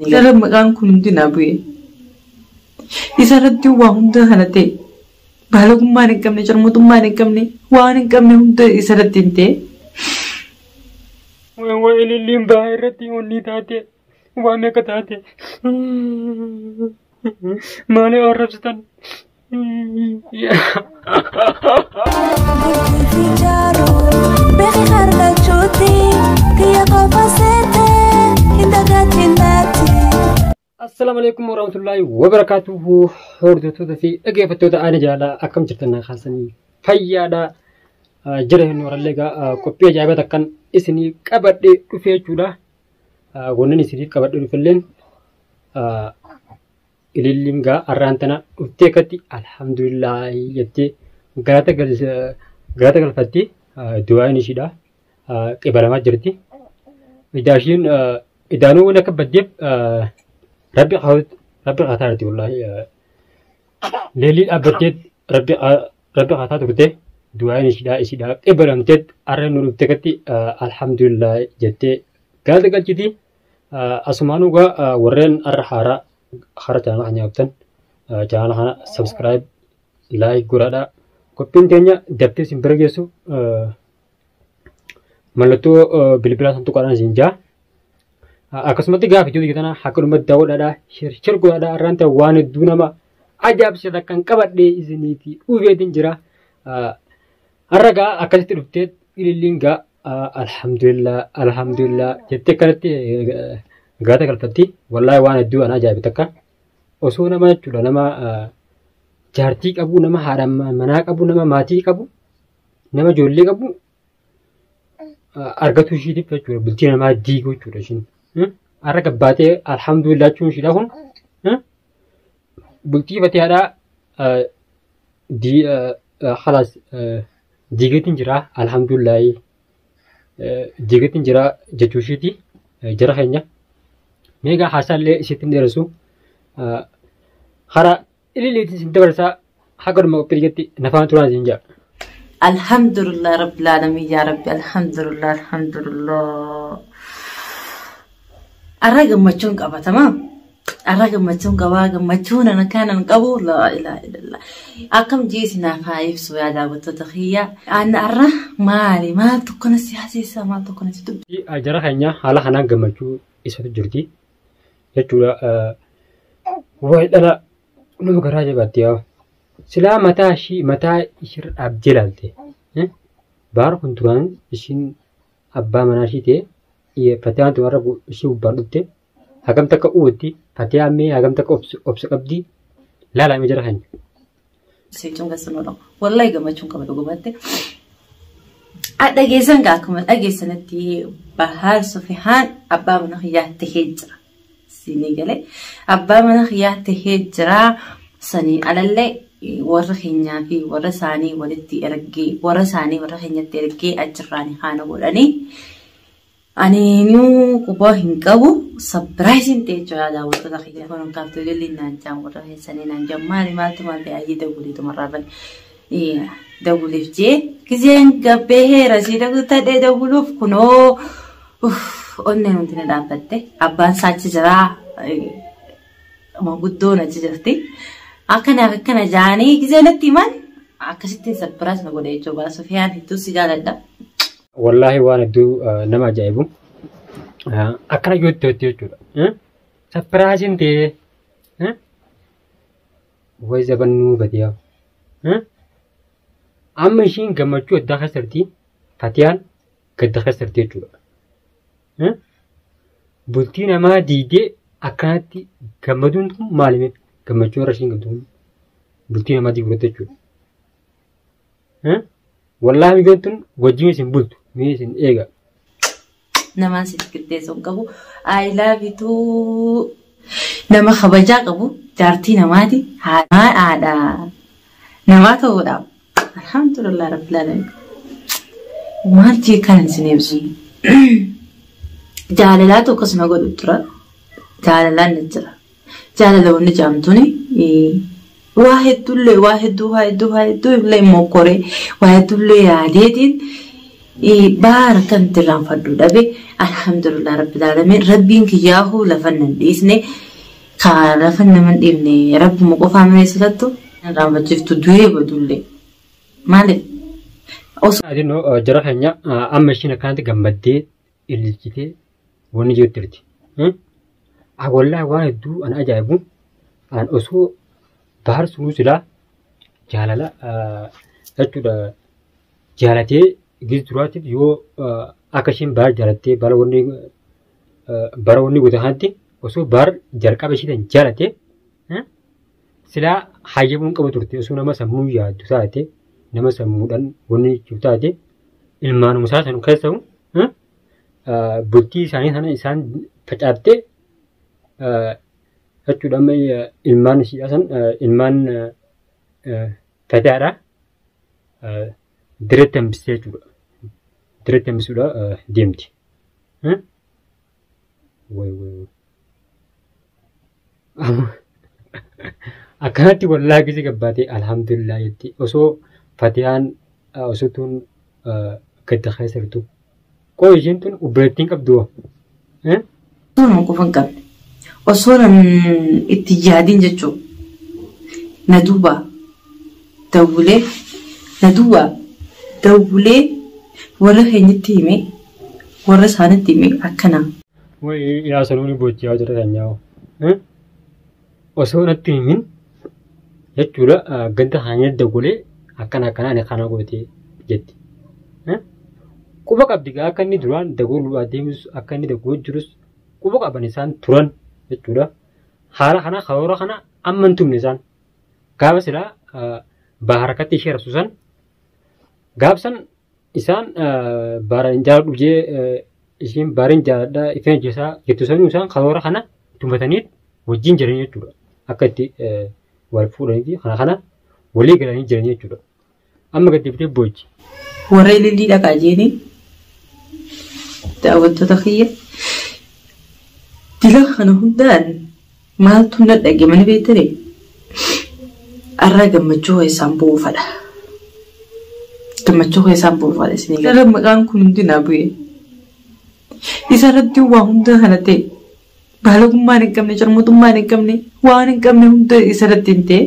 Isarra maqaan kun hundi naa bu'e. Isarratti waa hunda kana ta'e. Baalagummaan hin qabne, carmuxummaan hin qabne, waan hin qabne hunda isarratti hin ta'e. Waa ililliin bahaa irratti onni taate waa meeqa taate maali arrabsitan? Assalaamu alaikum warahmatullahi wabarakatuhu. Hordoftoota fi dhaggeeffattoota aana jaalaa, akkam jirtan? Kaasanii fayyaadha. Jira hin warallee egaa qophii ajaa'ibaa takkan isinii qabadhee dhufe jechuudha. Wannan isiniif qabadhee dhufelleen ililliin gaa har'aan tana dhuftee akkatti alhamdulillaahi jettee galata galfatti, du'aan ishiidha qibalamaa jirti. Idaa ishiin idaanuu waan akka baddeef rabbi rabbi qaataa jirti, wallaahi leellii dhaabbattee rabbi rabbi qaataa turte, du'aan ishiidha qibalamtee har'a nu dhuftee akkatti alhamdulillaahi jettee galata galchiti. Asumaanuu gaa warreen har'a haaraa hara chaanala kana nyaattan, chaanala kana subscribe, like godhaadha. Qophiin teenya daftee isin bira geessu mallattoo bilbilaa san tuqaadhaan isin jaa. Akkasumatti gaafa jiru tana akka dhumatti daawwadhaadha. Share godhaadha. Har'aan ta'e waan hedduu nama ajaa'ibsiisa kan qabadhee isiniifi dhufeetiin jira. Har'a gaa akkasitti dhuftee ililliin gaa alhamdulillah alhamdulillah jettee akkanatti galata galfatti. Wallaahi waan hedduu ana ajaa'ibe takka. Osoo nama jechuudha, nama jaartii qabu, nama haadha manaa qabu, nama maatii qabu, nama ijoollee qabu argatu ishiitiif jechuudha, bultii namaa diiguu jechuudha ishiin. Har'a gabbaatee alhamdulillah jechuun ishiidha kun bultii fatihaadhaa khalaas diigeetiin jira, alhamdulillah diigeetiin jira jechuu ishiiti jara keenya. Meegaa haasaallee isitti hin dheeressu, hara ililiitiin isin dabarsaa, haga dhuma qophii jetti nafaan turaan isin jaa. Alhamdulillah Rabbil Alamin, yaa Rabbi, alhamdulillah, alhamdulillah. Arra gammachuun qabatama. Arra gammachuun qabaa, gammachuun ana kanan qabu laa ilaaha illallah. Akkam jee sinaaf haa ibsu yaa daawwattoota kiyya. Ani arra maali maal tokko na si hasiisa, maal tokko na si dubbi. Jara keenya, haala kanaan gammachuu isatu jirti jechuudha. Wayi dhala nama garaa jabaatti yaa. Silaa mataa ishii mataa ishirra dhaabdee ilaalte. Baar kun duraan ishiin abbaa manaa ishii ta'e, Fatiyaan tun har'a ishii gubbaan dhufte hagam takka uwwitti, Fatiyaan mee hagam takka obsa qabdi laalaa mee jara keenya. Seechuun keessa nu wallahi gammachuun qaba dhugumatti. Dhageessan gaa, akkuma dhageessanitti Bahaar Sufihaan abbaa mana kiyyaa tahee jira. Siinii galee abbaa mana kiyyaa tahee jira. Sanii alallee warra keenyaa fi warra isaanii walitti ergee, warra isaanii warra keenyatti ergee achirraan haana godhanii. Ani nuu qubaa hin qabu, surpriseiin ta'e jechuudha daawwattoota kiyya. Kun kaaftoo ililliin naan jaan, warra keessanii naan jaan, maali maaltu maal ta'e, ayyee dawwuliitu marraa bane. Dawwuliif jee gizeen gabbee heera siida guuttadhee dawwuluuf kunoo onneen hundi na dhaabbatte. Abbaan isaa achi jiraa, manguddoon achi jirti. Akkanaaf akkana jaanii gizee natti himan akkasittiin surprise na godhe jechuudha. Sufiyaan, hedduu si jaaladha. Wallaahi waan hedduu nama ajaa'ibu. Akkana yoo itti jechuudha. Surpriseiin ta'ee wayi zabannuu badiyaa. Amma ishiin gammachuu addaa keessa jirti. Fatiyaan gadda keessa jirti jechuudha. Bultii namaa diigdee akkanatti gammaduun kun maali? Gammachuu irra ishiin qabdu kun bultii namaa diiguu jechuudha. Wallaahi mijoon tun wajjin isin bultu mee isin eega. Namaan sitti qixxeessuu hin qabu. I love you too. Nama kabajaa qabu, jaartii namaati, haadha namaa ta'uudhaaf. Alhamdulillah Rabbil Alamin. Maal jee kan isin ibsu. Jaalalaatu akkasuma godhu tura. Jaalalaan ni jira. Jaalala wanni jaamtuni waa hedduullee, waa hedduu, waa hedduu, waa hedduu illee mokkoree, waa hedduullee yaadeetiin Baara kan itti irraanfadhu dhabe. Alhamdulillah rabbil aalamiin, rabbiin kiyyaahuu lafa nan dhiisne, kaa lafa nama hin dhiifne rabbuma qofaa malee silattu irraanfachiiftu du'ee badullee maaliif osoo Adinoo jara keenya, amma ishiin akkanatti gammaddee ililchitee wanni jirtu jirti. Wallaahi waan hedduu an ajaa'ibu, an osoo Bahar sunuu silaa jaalala jechuudha jaalatee gis duraatiif yoo akka isheen Bahar jaalattee bara wanni bara wanni goota kanatti osoo Bahar jalqaba ishiitan jaalatee silaa hayyamuun qabu turte. Osoo nama sammuu yaaddu taate, nama sammuudhaan wanni jechuuf taate, ilmaanuma isaa san keessa bultii isaanii sana isaan facaaftee jechuudha. Amma ilmaan ishiidhaa san, ilmaan fataadha diretti hambistee jechuudha. Diretti hambisuudha deemti. Way way way. Akkanatti wallaahi gisi gabbaatee alhamdulillah jetti, osoo Fatiyaan osoo tun gadda keessa jirtu. Qoo isheen tun obboleettiin qabdu hoo? Osoo qufa hin qabne, osoo nan itti yaadin jechuun na duuba dawwulee, na duuba dawwulee warra keenyatti hime, warra isaanitti hime akkana. Way yaa sanuuni boojjiyaa jira keenyaa. Osoo natti himin jechuudha ganda keenya dawwalee akkana akkana ani kana goote jetti. Quba qabdi gaa, akka inni duraan dawwaluudhaa deemus, akka inni dawwaluu jirus quba qaban isaan turan jechuudha. Haala kana karoora kana amma hin tumne isaan. Gaafa silaa Bahar harkatti ishee rabsu san, gaafsan isaan Bahar hin jaaladhu jee, isheen Bahar hin jaaladha ifeen ajjeesaa jettu sanuu isaan karoora kana tumatanii wajjin jiran jechuudha. Akka itti wal fuudhanii fi kana kana walii galanii jiran jechuudha. Amma gad deebitee boochi. Warra ilillii dhaqaa jeeni daawwattoota kiyya, dila kana hundaan maaltu na dhage mana beektanii? Arra gammachuu keessaan bu'uufadha. Gammachuu keessaan bu'uufadha isinii. Gara maqaan kun hundi naa bu'e. Isa irratti waa hunda kana ta'e, baalagummaan hin qabne, carmutummaan hin qabne, waan hin qabne hunda isa irratti hin ta'e.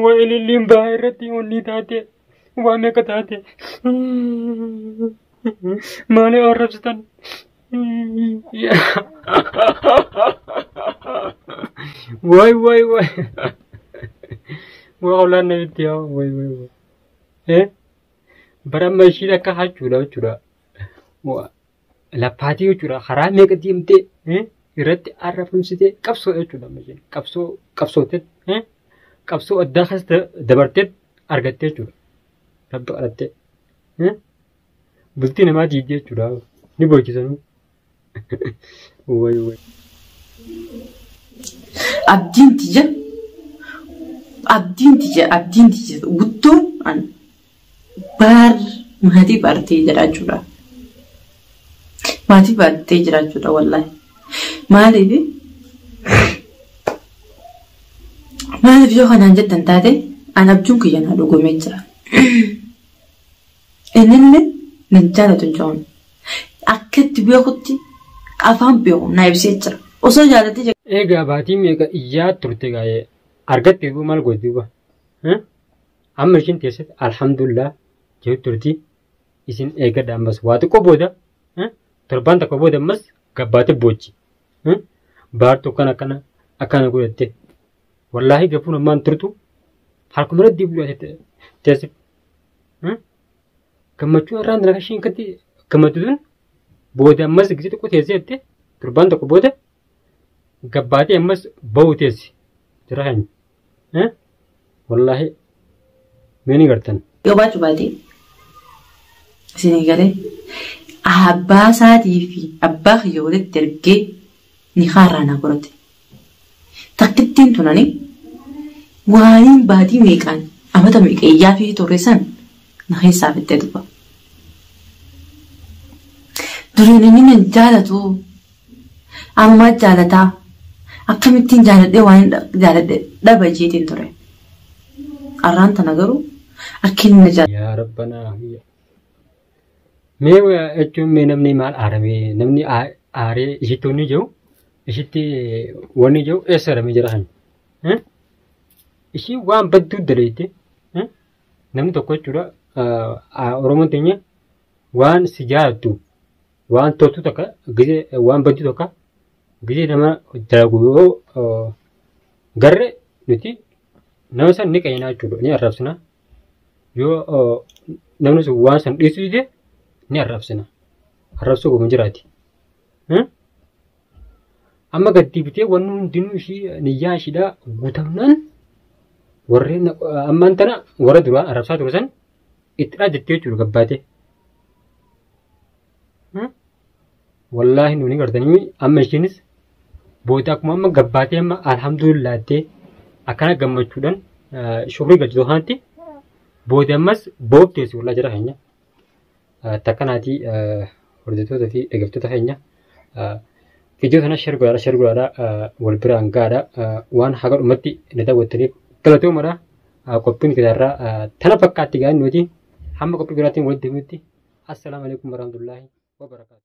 Way ililliin bahaa irratti onni taate waan meeqa taate, maali arrabsitan? Way way way waa olaan namitti yaa way way way bara amma ishiin akka hachuudha jechuudha laffaatii jechuudha, karaa meeqa deemtee irratti arrabamsitee qabsoo jechuudha, amma isheen qabsoo qabsootte, qabsoo addaa keessa dabartee argattee jechuudha. Rabbi kadhattee bultii namaa diigdee jechuudha, ni boochisanii. Way way. Abdiin tiyya, abdiin tiyya, abdiin tiyya guddoon an Baar maatii baartee jiraachuudha. Maatii baartee jiraachuudha wallaahi. Maaliif maaliif yoo kanaan jettan taate, an abjuun kiyya naa dhugumee jira. Innillee nan jaalatu hin jedhamu. Akka itti beekutti afaan beeku naa ibsee jira. Osoo jaalatee Egaa baatii meeqa iyyaa turte gaa'ee argatte duuba maal gooti duuba? Amma ishiin teessatti alhamdulillah jedhu turti, isin eeggadha, ammas waa xiqqoo booda, torbaan tokko booda ammas gabbaate boochi. Baartu akkana akkana akkana godhatte. Wallaahi gafuun ammaan turtu harkuma irra deebi'u teessi. Gammachuu irraan dalagaa ishiin akkatti gammaddu tun booda ammas gisee xiqqoo teessee jette, torbaan tokko booda gabbaatee ammas ba'uu teessi. Jira keenya. Wallaahi mee ni gartan. Qabaachuu baatee isinii galee abbaa isaatii fi abbaa kiyya walitti ergee ni kaarraa na godhate. Takkittiin tunani waaniin baatii meeqaan amata meeqa iyyaa fi turre san na keessaa fixxee duba. Dureen inni nan jaalatu ammaa jaalataa, akkamittiin jaaladhee waan jaaladhe dhaba jeetiin ture. Arraan tana garuu Akka inni na jaalatu. Yaa Rabbanaa. Mee jechuun mee namni maal aaramee namni aaree ishitti wanni jiru ishitti wanni jiru eessa aramee jira kan? Ishii waan badduu daleette namni tokko jechuudha Oromoon teenya waan si jaalattu waan toltu takka gizee waan badduu takka gizee nama dalagu yoo garre nuti nama san ni qayyinaa jechuudha ni arrabsina. Yoo namni sun waan san dhiisuu dide ni arrabsina. Arrabsuu goma jiraati. Amma gad deebitee wanni hundinuu ishii niyyaa ishiidhaa guutamnaan warreen ammaan tana warra duraan arrabsaa ture san itti dhaajattee jechuudha gabbaatee. Wallaahi nuuni gartanii amma ishiinis booda akkuma amma gabbaatee amma alhamdulillah jettee akkana gammachuudhaan shukrii galchitu kanatti booda ammas boobteessi wallaahi jara keenya. Takkanaatii hordoftoota fi dhaggeeffattoota keenya viidiyoo kana share godhaadha share godhaadha wal biraan gahaadha waan haga dhumatti na daawwattaniif galatoomadha. Qophiin kitaarraa tana fakkaatti gaa'in nuti hamma qophii biraatiin walitti deebinutti assalaamu alaikum warahmatullaahi wabarakaatu.